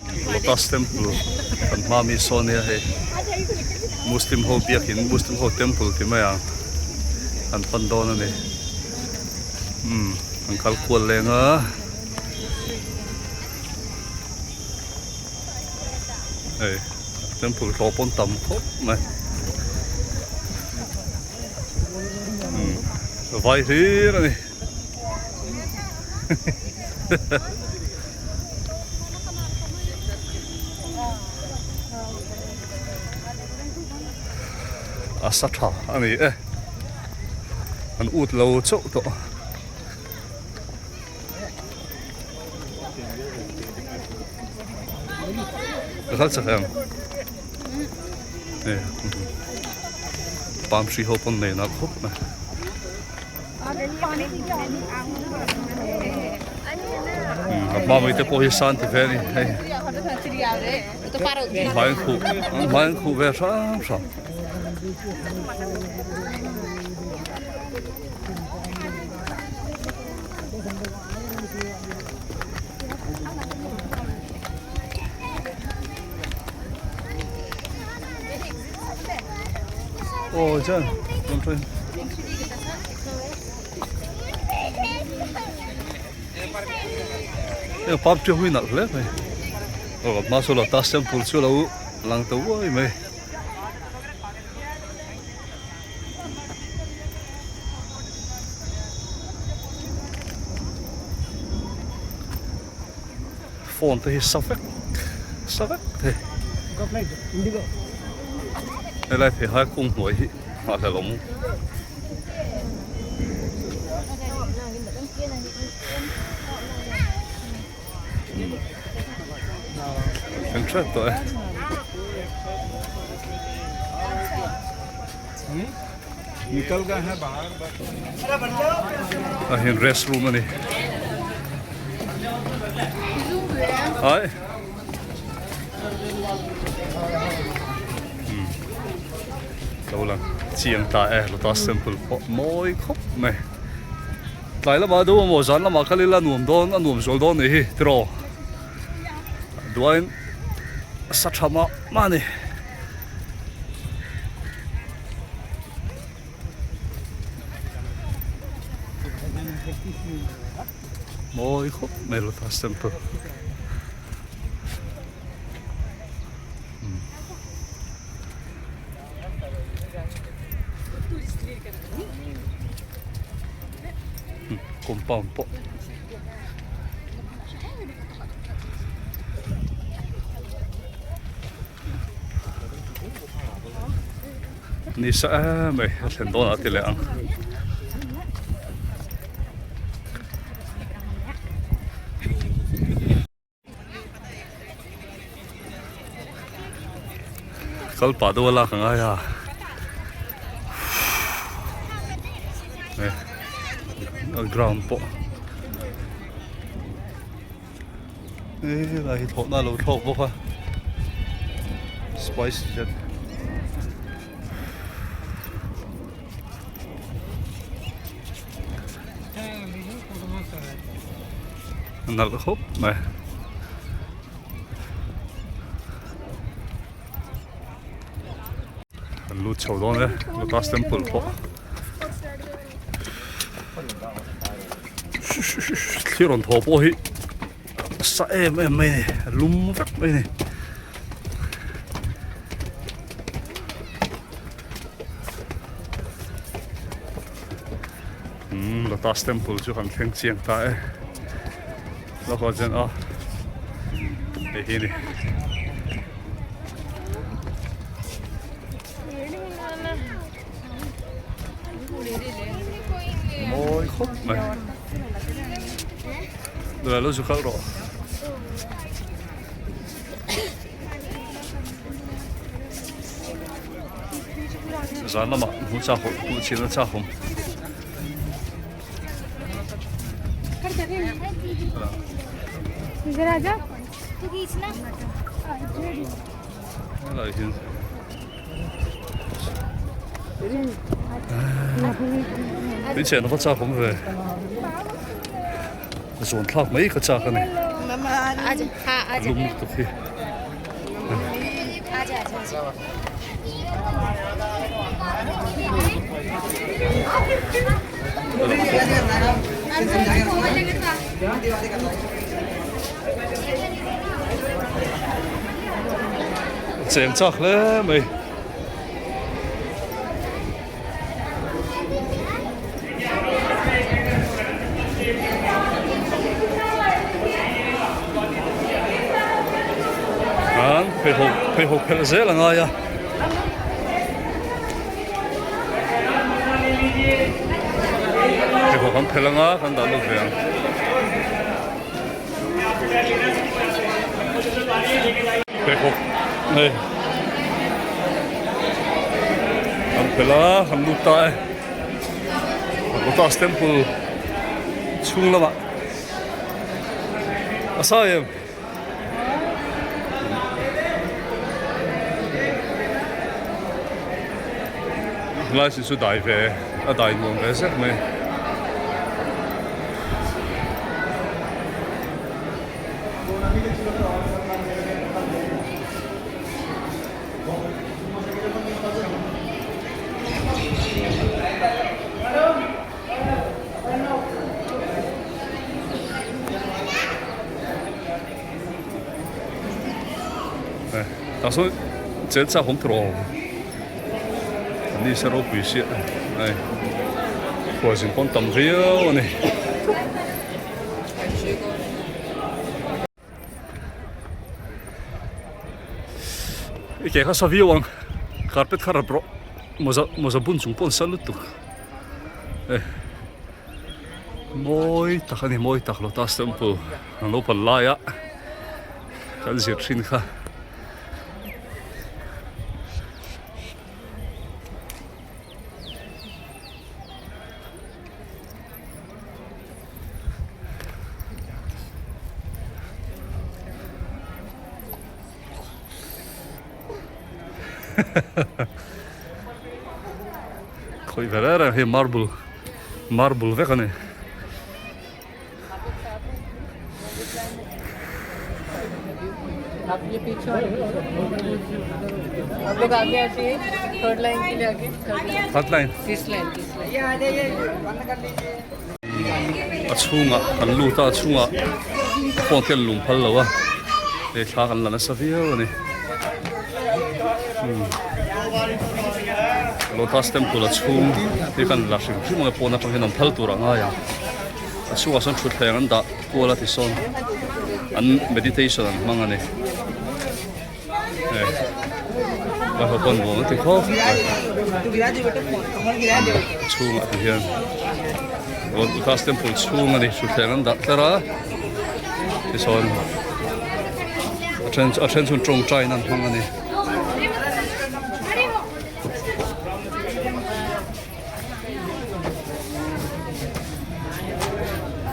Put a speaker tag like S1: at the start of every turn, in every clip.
S1: Lotus Temple kan hma mi sawn nia hei Muslim ho biakin Muslim ho temple ti mai ang an pan dawn a ni umm an kal kual leng a hei temple hlawh pawn tam khawp mai umm vai hlir a ni. A sa tha a ni e an ut lo chauh tawh. Ka kal chak em palm tree ho pawn nei nalh khawp mai. A hma mai te pawh hi san ti ve a ni hei hmai an khuh hmai an khuh ve hram hram. Aw chuan rawn tawih heng park chu hui nalh hle mai aw hma saw lotus temple chu lo lang ta uai mai. Phone te hi sa vek sa vek thei helai phei hai kawng hnuai hi nghahhlelh awm. Thleng tep tawh e. A hian rest room a ni. Ai. Lo lang chiang ta e lotus temple pawh mawi khawp mai. Tlai lamah deuh emaw zan lamah kal ila nuam dawn a nuam zual dawn nih hi tiraw duain sa tha mah mah a ni. Mawi khawp mai lotus temple. Compound pawh ni sa em mai a thlen dawn ah ti leh ang. Kal pah deuh a lak a ngai a a ground pawh helai hi thlawhna a lo thlawk bawk a spice jet. Nalh khawp mai. Kan lut chho dawn e Lotus Temple pawh. Thli rawn thaw pawh hi sa em em mai a ni a lum vek mai a ni. Umm Lotus Temple chu kan thleng chiang ta e la haw chuan aw hei hi a ni. Mawi khawp mai lo zu kal rawh. Zan lamah hmu chak hawh hmuh chhin a chak awm. Helai hian min chen a va chak awm ve. Zawn thlak mai ka chak a ni. A lum lutuk hi. Cheng chak hle mai. An pheikhawk pheikhawk phelh zel a ngai a. Pheikhawk an phelh anga kan dah lut ve ang. Pheikhawk hei an phelh a han lut ta e Lotus temple chhung lamah a sa em. Helai sin chu dai ve a dai nuam ve zet mai. Tah sawn chel chak awm tur a awm a ni se ropui chiah hei khualzin pawn tam viau a ni. I ke kha sa viau ang carpet kha rap rawh mawza mawza bun chung pawh an sa lutuk eh mawi tak a ni mawi tak lotus temple an lo pal lai a kan zir thin kha. Khawih ve reng reng hi marble marble vek a ni. Third line. A chhungah kan lut a a chhungah phone te an lum phal lo a hei thla kan la nasa viau a ni Lotus temple a chhung hi kan la hrim hrim ang e pawn atang hian an phal tur a ngai ang a chhungah sawn thutthleng an dah kual a tisawn an meditation an hmang a ni. Vai ho pawn nuam an ti khawp mai a chhungah te hian Lotus temple chhung a ni thutthleng an dah tlar a tichuan a then a then chuan tawngtai in an hmang a ni.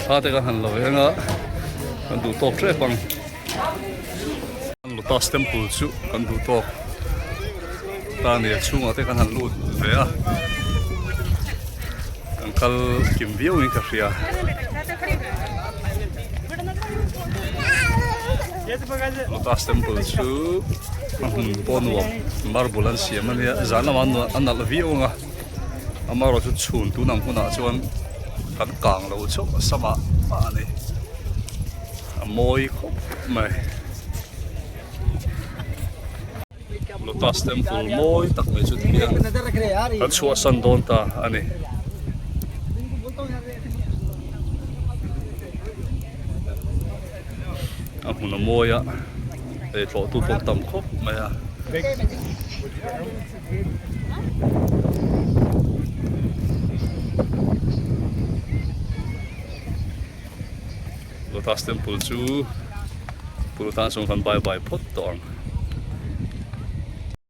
S1: Thla te kan han lo eng a kan duh tawk tep ang. Lotus temple chu kan duh tawk ta a ni a chhungah te kan han lut ve a kan kal kim viau in ka hria. Lotus temple chu a hmun pawh nuam marble an siam a nia zan lamah a nalh viau ang a amaherawhchu chhun tun ang hunah chuan kan kang lo chauh a samah mah a ni. A mawi khawp mai. Lotus temple mawi tak mai chu tihian kan chhuahsan dawn ta a ni. A hmun a mawi a, hei tlawhtu pawh an tam khawp mai a. Lotus temple chu pul tan chuan kan bye bye phawt tawh ang.